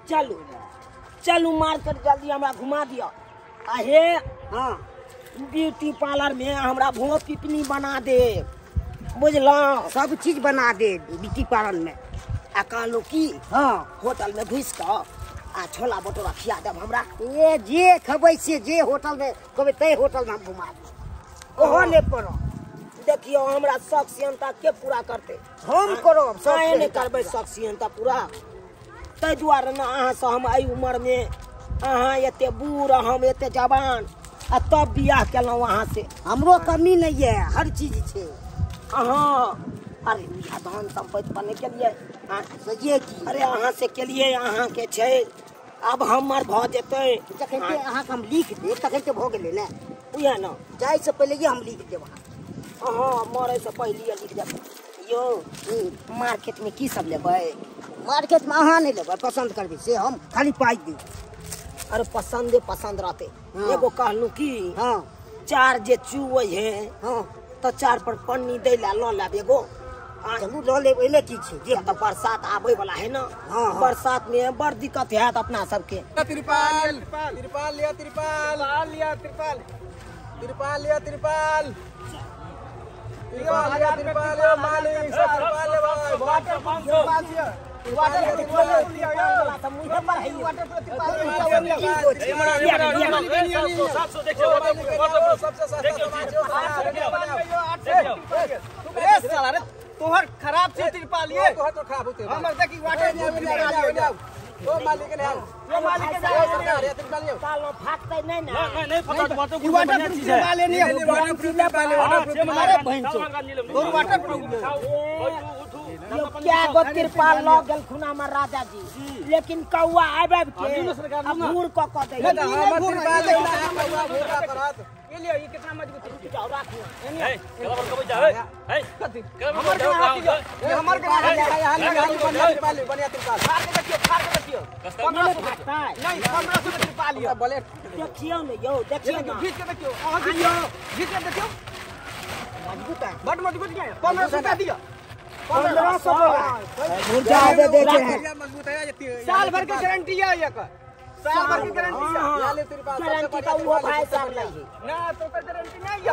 चलू चलू मार्केट जल्दी हमरा घुमा दिअ। आ हे हाँ ब्यूटी पार्लर में हमरा भों पिपनी बना दे, बुझलहुँ? सब चीज बना दे ब्यूटी पार्लर में। आ कहलहुँ की हाँ होटल में घुसि कऽ आ छोला भटूरा खिया देब हमरा। ए जे खबै से जे होटल में कहबै तै होटल में हम घुमा देब, ओहो नहि पड़त। देखियौ हमरा शौक सियनता के पूरा करतै? हम करब, सब नहि करबै शौक सियनता पूरा। ताहि दुआरे ने अहाँसँ हम एहि उमरमे, अहाँ एते बूढ़ हम एते जवान, आ तब बियाह केलहुँ अहाँ से। हमरो कमी नहि यऽ, हर चीज छै। अहाँ अरे बियाह धन सम्पत्ति पर नहि केलियै से की? अरे अहाँ से केलियै, अहाँके छै, आब हमर भऽ जेतै। जखन अहाँके हम लिख देब तखन तऽ भऽ गेलै ने। उएह ने, जाइसँ पहिले हम लिख देब। अहाँ मरैसँ पहिले लिख देब। यौ मार्केटमे की सब लेबै? मार्केटमे अहाँ नहि लेबै, पसन्द करबै से हम खाली पाइ देब। अरे पसन्दे पसन्द रहतै। एगो कहलहुँ की हाँ चार जे चुबै है हाँ तऽ चार पर पन्नी दै लए लऽ लेब एगो। चलू लऽ लेब, ओहिमे की छै? जे तऽ बरसात आबै वाला है ना, हाँ बरसात में बड़ दिक्कत हैत अपना सबके। तिरपाल तिरपाल लिया, तिरपाल लिया, तिरपाल तिरपाल लिया, तिरपाल तिरपाल लिया, तिरपाल मालिक तिरपाल ले भाई, वाटर प्रूफ तोहर खराब छै तिरपाल, ये तोहर तो खराब होते हमर देखी वाटर प्रूफ तिरपाल ये। ओ मालिक ने ओ मालिक ने सरकार ये तिरपाल ये सालो फाटतै नै ना। नहीं नहीं फटत, वाटर प्रूफ वाटर प्रूफ तिरपाल नहीं है, वाटर प्रूफ तिरपाल, वाटर प्रूफ। अरे बहन चो तोर वाटर प्रूफ यो क्या गो तिरपाल ल गेलखुन हमर राजा जी, लेकिन कौआ आबि आबि के घूर क क दै। हमर तिरपाल ले कौआ भूरा करत। ये लियो, ये कितना मजबूत है, जाओ राखू। ए कलबर कब जा ए कथी हमर ग्राहक ये, हमर ग्राहक बढ़िया तिरपाल, बढ़िया तिरपाल। फाड़ के देखियो, फाड़ के देखियो, 1500 नहीं 1500 के तिरपाल लियो। बोले देखियो ने यौ, देखियो ने, खींच के देखियो, अहाँ खींचियो, खींच के देखियो, मजबूत है, बड मजबूत है। 1500 रुपया दियो, 1500 मुर्जा दे दे है, मजबूत है ये, साल भर के गारंटी है एकर, साल भर की गारंटी है। या ले तिरपाल गारंटी तो वो भाई साहब नहीं है ना, तो ओकर गारंटी नहीं है।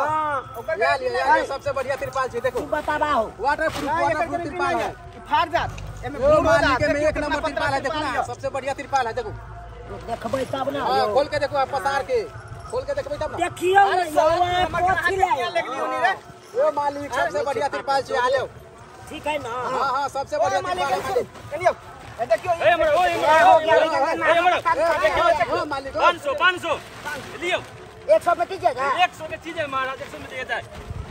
ओकर या ले या सबसे बढ़िया तिरपाल छै, देखो तू बताबा हो। वाटर प्रूफ, वाटर प्रूफ तिरपाल है, फाड़ जात एमे भूर हो मालिक में एक नंबर तिरपाल है, देखो ना सबसे बढ़िया तिरपाल है, देखो देखबै तब ना। हां खोल के देखो, आप पसार के खोल के देखबै तब ना। देखियो ने यौ, कथी ले लगली उनी रे। ओ मालिक सबसे बढ़िया तिरपाल छै, आ ले ठीक है ना। हां हां सबसे बढ़िया तिरपाल है मालिक। कनियो ए देखियो, ए हमर ओ हमर ओ मालिक 500 500 लियो, 100 में दीजिएगा, 100 के चीज है महाराज, 100 में दिया जाए।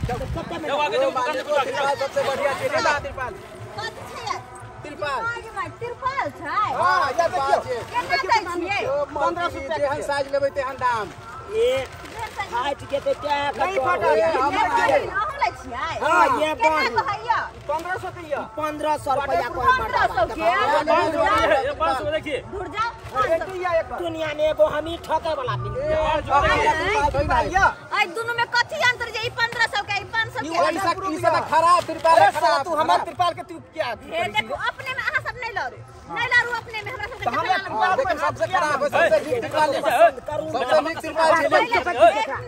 कते में जाओ आगे जाओ, दुकान पे तिरपाल सबसे बढ़िया तिरपाल, तिरपाल कथी छै? तिरपाल तिरपाल छै। हां ये देखियो केना दै छियै? 1500 रुपया जेहन साइज लेबै तेहन दाम। ए फाट जेतै क्या नहीं फाटल, अहाँ लै छियै? हां ये केना कहैया? 1500 के यौ, 1500 रुपया कोई 1500 के 500 देखिए घुर जाओ। दुनिया में एगो हमी ठके वाला मिल। आई दोनों में कथी अंतर जे ई 1500 के ई 500 के? ई सब ई सब खराब तिरपाल है, खराब। तू हमर तिरपाल के तू क्या हे देखो, अपने में अहाँ सब नहीं लड़ू, नहीं लड़ू अपने में, हमरा सब के लेकिन सबसे खराब है, सबसे नीक तिरपाल ले, सबसे नीक तिरपाल छै।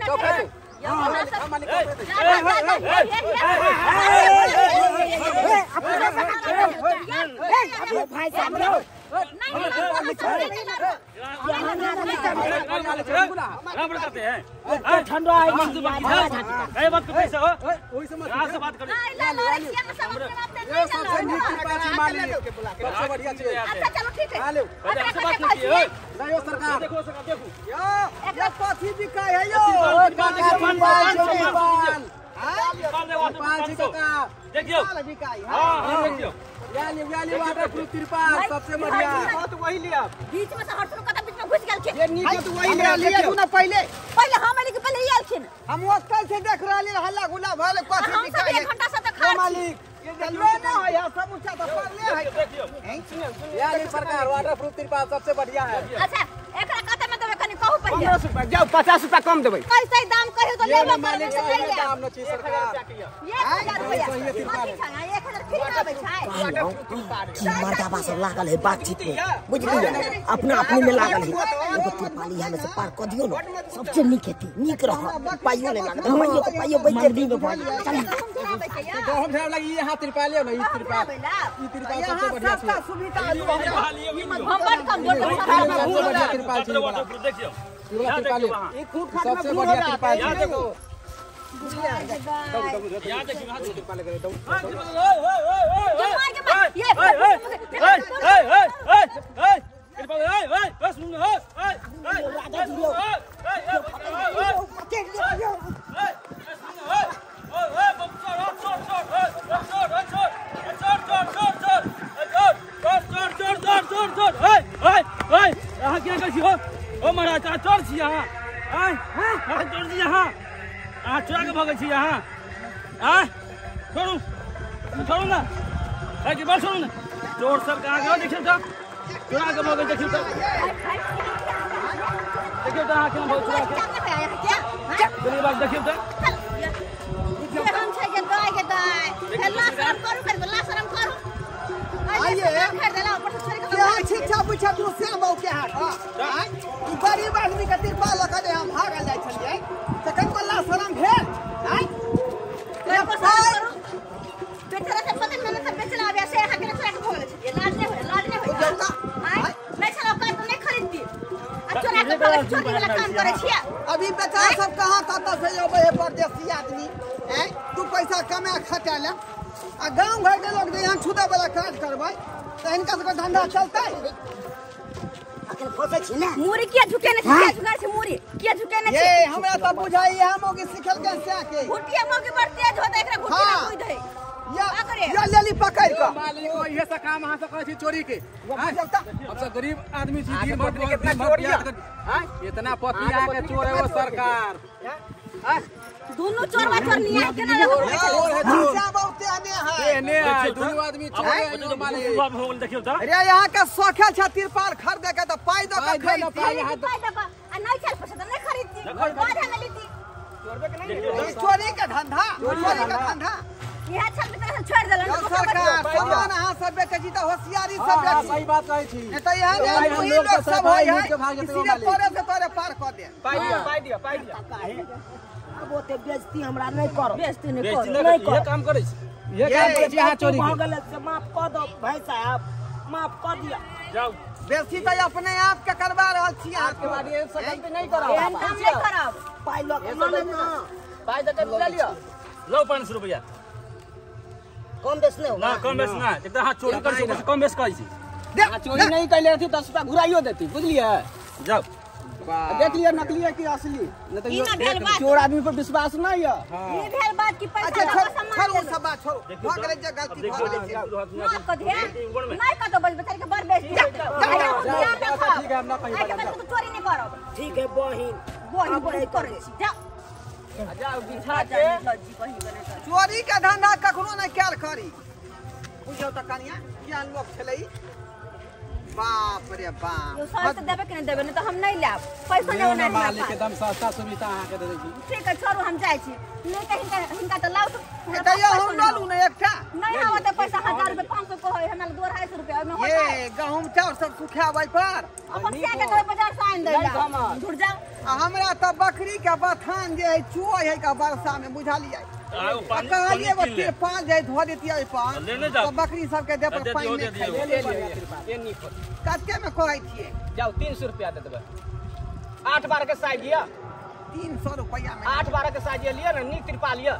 चौका यौ मालिक भाई साहब करते हैं ठंडा है बात पैसा हो कहां से बात करें। सबसे नीक तिरपाल छै मालिक, सबसे बढ़िया छै। अच्छा चलो ठीक है, से बात नहीं है नहीं हो सरकार, देखो सरकार देखो यो ये कथी बिकाय है यो? तिरपाल तिरपाल तिरपाल काका देखियो, हां हां देखियो, याली वाटर प्रूफ तिरपाल सबसे बढ़िया। हां तो वही लिया, बीच में से हटरो कता बीच में घुस गेलखिन। ये नीक तो वही लिया, लिया तू ना पहले पहले हम अली के पहले ही आलखिन। हम कल से देख रहली हल्ला गुल्ला भले कथी हम सब बिकाय एक घंटा से त खा मालिक ये चलबे ना है, सब ऊंचा त पड़ले है। देखियो याली सरकार वाटर प्रूफ तिरपाल सबसे बढ़िया है। अच्छा एकरा कते में देबै कनी कहू पहिले। 1500 रुपया जाओ, 50 रुपया कम देबै। कैसे दाम कहियो तो लेबो मालिक करबै सही दाम न छी सरकार। 1000 रुपया कथी छै? 1000 फ्री में आबै छै। की मर्दाबा सब लागल है बातचीत में, बुझलियै? अपना अपने में लागल है। एगो तिरपाल यहाँ में से पार कऽ दियौ ने, सबसे नीक हेतै, नीक रहत, पाइयो नहि लागत, पाइयो के पाइयो बचि जेतै। गहूम झाड़े लागी यहाँ तिरपाल लियौ ने, ई तिरपाल, ई तिरपाल सबसे बढ़िया छै। सुविधा हम बड कमजोर सबसे बढ़िया तिरपाल छै। देखियौ ई वाला तिरपाल ई खूट खाट में सबसे भूर हो बढ़िया जाता तिरपाल है। छै। देखो यहाँ देखियौ, यहाँ देखियौ। मार के मार ये अहाँ केना करै छी हो? ओ महाराज, अहाँ चोर छी अहाँ। आँय, अहाँ चोर छी अहाँ। अहाँ चोरा के भगै छी अहाँ। आँय, छोड़ू छोड़ू ना, बस छोड़ू ना। चोर सब के अहाँ देखियौ तऽ चोरा के भगै, देखियौ तऽ, देखियौ तऽ अहाँ केना भगै चोरा के। चलिए बात देखियौ तऽ। हम छै के दाय के दाय ला शरम करू, कर ला शरम करू। आइए के शिक्षा बुझा तू श्याम बाबू के हाथ आय ई गरीब आदमी के तिरपाल लऽ के जे हम भागल जाइ छलियै तऽ कनिको ला शरम भेल? आय बेचारा से पता नहीं सब बेचला आबे से अहाँ के चोरा के भगल छै। लाज नहीं होय, लाज नहीं होय। आय नहीं छला का तो नहीं खरीदती आ चोरा के भगल, चोरी वाला काम करै छियै। अभी बेचारा सब कहाँ कतऽ से अबै है परदेसी आदमी, आय 2 पैसा कमा खटा ले। आ गाँव घर के लोग जे यहाँ छुदै वाला काज करबै तऽ हिनका सबके धंधा चलतै? अखन फसै छी ने। मुरी किया झुके ने छै? किया झुका छै मुरी? किया झुके ने छै? ये हमरा तऽ बुझाइए हम ओके सिखलकै से के घुटिया मौके पर तेज होता, एकरा घुटिया हाँ। कूद है या पकड़े। या लेली पकड़ कऽ मालिक इहे से काम अहाँ से करै छी चोरी के। हम सब गरीब आदमी छी, दिन भर कितना दिन भर चोरी प्याज के इतना पतिया के चोर है वो सरकार। दोनों चोरवा चोर निया केना लगो चोर है चोर। श्याम बाबू तेहने है, एने है दुनू आदमी चोर है यो मालिक। हो गेल देखियौ तऽ। अरे यहाँ के शौखे छै तिरपाल खरीदे के तऽ पाइ दऽ के पाइ दऽ खरीदती। पाइ हाथ पाइ दबा आ नहीं छल पैसा त नहीं खरीदती, बाद में लेती। ई चोरी के धंधा, चोरी के धंधा। इहा छल बेचारा छोड़ देलन। यौ सरकार सामान अहाँ सब बेचै छी तऽ होशियारी से हाँ, बेची, सही बात कहै छी। नहीं तऽ एहन एहन भाई, हम तूही लोग लोग तऽ सब भाई होइ लूट के भाग है जेतै ओ सीधे मालिक। तोरे से तोरे पार कऽ दे। पाइ दिअ, पाइ दिअ, पाइ दिअ। अब ओते बेइज्जती हमरा नहि करो। बेइज्जती नहीं बेइज्जती करो। नहि करू, इहे काम करै छी। इहे काम करै छी अहाँ चोरी भऽ के। गेल से माफ कऽ दो भाई साहब, माफ कऽ दिअ। जाउ बेसी तऽ अपने आप के करवा रहल छी अहाँ। के बाद ये सब गलती नहीं करब। एहन काम नहीं करब। पाइ लऽ के लऽ लेब ना। पाइ दऽ के लऽ लिअ। लौ 500 रुपया। कम बेस नहि ना कम बेस ना, एक तऽ अहाँ चोरी करै छी, ऊपर से कम बेस कहै छी। अहाँ चोरी नहीं कैले रहती 10 रुपया घुराइयो देती, बुझलियै? जाउ देख लिअ नकली है कि असली, नहीं ई ना भेल तो बात। चोर आदमी पर विश्वास नहीं है। ई भेल बात कि पैसा अच्छा दऽ छोड़ू कऽ सामान छोड़ू लेबै। सब बात छोड़ू, भऽ गेलै जे गलती भऽ गेलै से। माफ कऽ दिहे, नहीं कतौ बज बेचारी के बड़ बेइज्जती होतै। आइ हम ध्यान रखब। ठीक है, हम ना कहीं आइ के बाद तो चोरी नहीं करब। ठीक है बहिन, बहिन बहिन करै छी। जाओ जाओ बिछा के लज्जी बहिन बने कर। चोरी के धंधा कखनो नहि कयल करी। बुझियौ तऽ कनिया केहन लोक छलै ई। बाप रे बाप। यो सर से देबे कि नहीं देबे, नहीं तो हम नहीं लाब पैसा नहीं लियौ ओना ने हमरा मालिक पास। एकदम सस्ता सुविधा अहाँ के दे दै छी। ठीक है छोड़ू, हम जाइ छी। नहीं तऽ हिनका हिनका तऽ लाउ तऽ हमरा तऽ यौ पास हम पैसा लऽ नहीं लू ने एकटा। नहीं आबत है पैसा 1000 रुपया 500 को है हमरा 250 रुपया ओहिमे होतै। ये गहूम चाउर सब सुखाबै पर अपन सिया के कहबै बाजार से आनि दै ला। झुर जाओ। आ हमरा तऽ बकरी के बथान जे है चोय है के वर्षा में, बुझलियै? आ आ पानी कहलियै पानी एगो कीन ले। तिरपाल जे धो देतियै ओहि पर लेने जाउ। तऽ बकरी सबके देह पर दे पानि दियौ, नहि दे खाइ दियौ। ले लिअ, ये नीक होत। कते में कहै छियै? जाओ 300 रुपया दे देबै। 8 12 के साइज यऽ। 300 रुपैआ में 8 12 के साइज लिअ ने, नीक तिरपाल यऽ।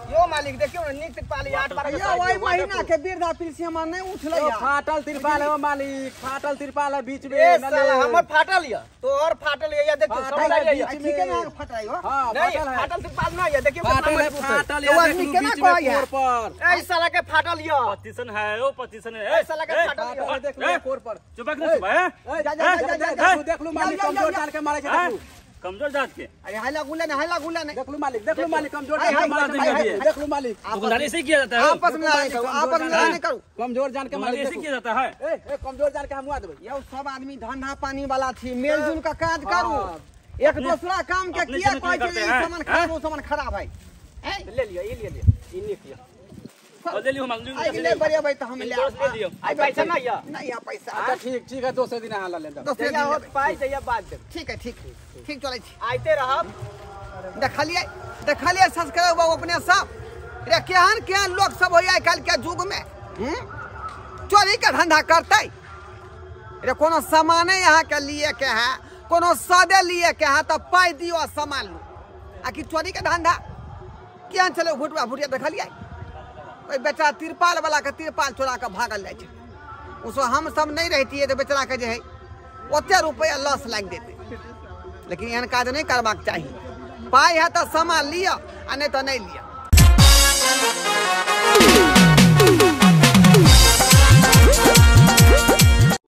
यो मालिक देखियौ ने, नीक तिरपाल यऽ, 8 12 के यौ साइज ओहि यऽ, महीना के वृद्धा पेंशन हमर नहि उठलै यौ या। फाटल तिरपाल है ओ मालिक, फाटल तिरपाल है बीच में। ए न साला ले। हमर फाटल यऽ, तोहर फाटल यऽ, या देखियौ फाटल सब है यऽ। बीच ठीके ने अहाँके फटलै हो। हाँ नहीं फाटल है, फाटल तिरपाल नहीं यऽ, देखियौ कितना फाटल है, मजबूत है। फाटल तो है, आदमी देख लू केना बीच में कहैया? कोर पर। ए साला के फाटल यऽ। पच्चीसन है ओ, पच्चीसन है। ए साला के फाटल फाटल यऽ। है, देख लू कोर पर। चुप ना चुप है। ए, जा, जा, जा, जा, जा। देख लू, देख लू मालिक कमजोर जान के मारै छै, देख लू। कमजोर जात के। अरे हल्ला गुल्ला नहीं, हल्ला गुल्ला नहीं। देख लू मालिक, देख लू मालिक कमजोर हाय, जान के हाय, मारै हाय, छै, हाय। देख लू मालिक। दुकानदारी ऐसे किया जाता है। आपस में लड़ाई करू, आपस में लड़ाई नहीं करू। कमजोर जान के दुकानदारी मालिक ऐसे देखू। किया जाता है। ए ए कमजोर जान के हम मुआ देबै। यौ सब आदमी धंधा पानी वाला छी, मेलजुल का काज करू। हाँ। एक दूसरा काम के किया कहै छै ई सामान खराब ओ सामान खराब है। ले लियो ई ले लियो ई नीक यऽ। ले लियो हम ले बरेबै तऽ हम ले आई पैसा नहीं है नहीं है पैसा। अच्छा ठीक ठीक है दोसर दिन अहाँ ल लेब। दोसर दिन होत पाई जइया बाद देब। ठीक है ठीक ठीक चलै छी आइते रहब। देखलियै देखलियै सब्सक्राइब बाबू अपने सब रे केहन केहन लोग सब होइया आइ काल्हि के युग में चोरी के धंधा करतै रे। कोनो सामाने यहाँ के लिए के है कोनो सदे लिए के है तऽ पाइ दियो आ सामान लू आ कि चोरी के धंधा केहन छलै भुटुआ भुटिया। देखलियै ओहि बेचारा तिरपाल वाला के तिरपाल चोरा के भागल जाइ छै। उसो हम सब नहीं रहतियै तऽ बेचारा के जे है ओते रुपया लॉस लागि जेतै। लेकिन एहन काज नहीं करबाक चाही। पाइ है तऽ सामान लिअ आ नहीं तऽ नहीं लिअ।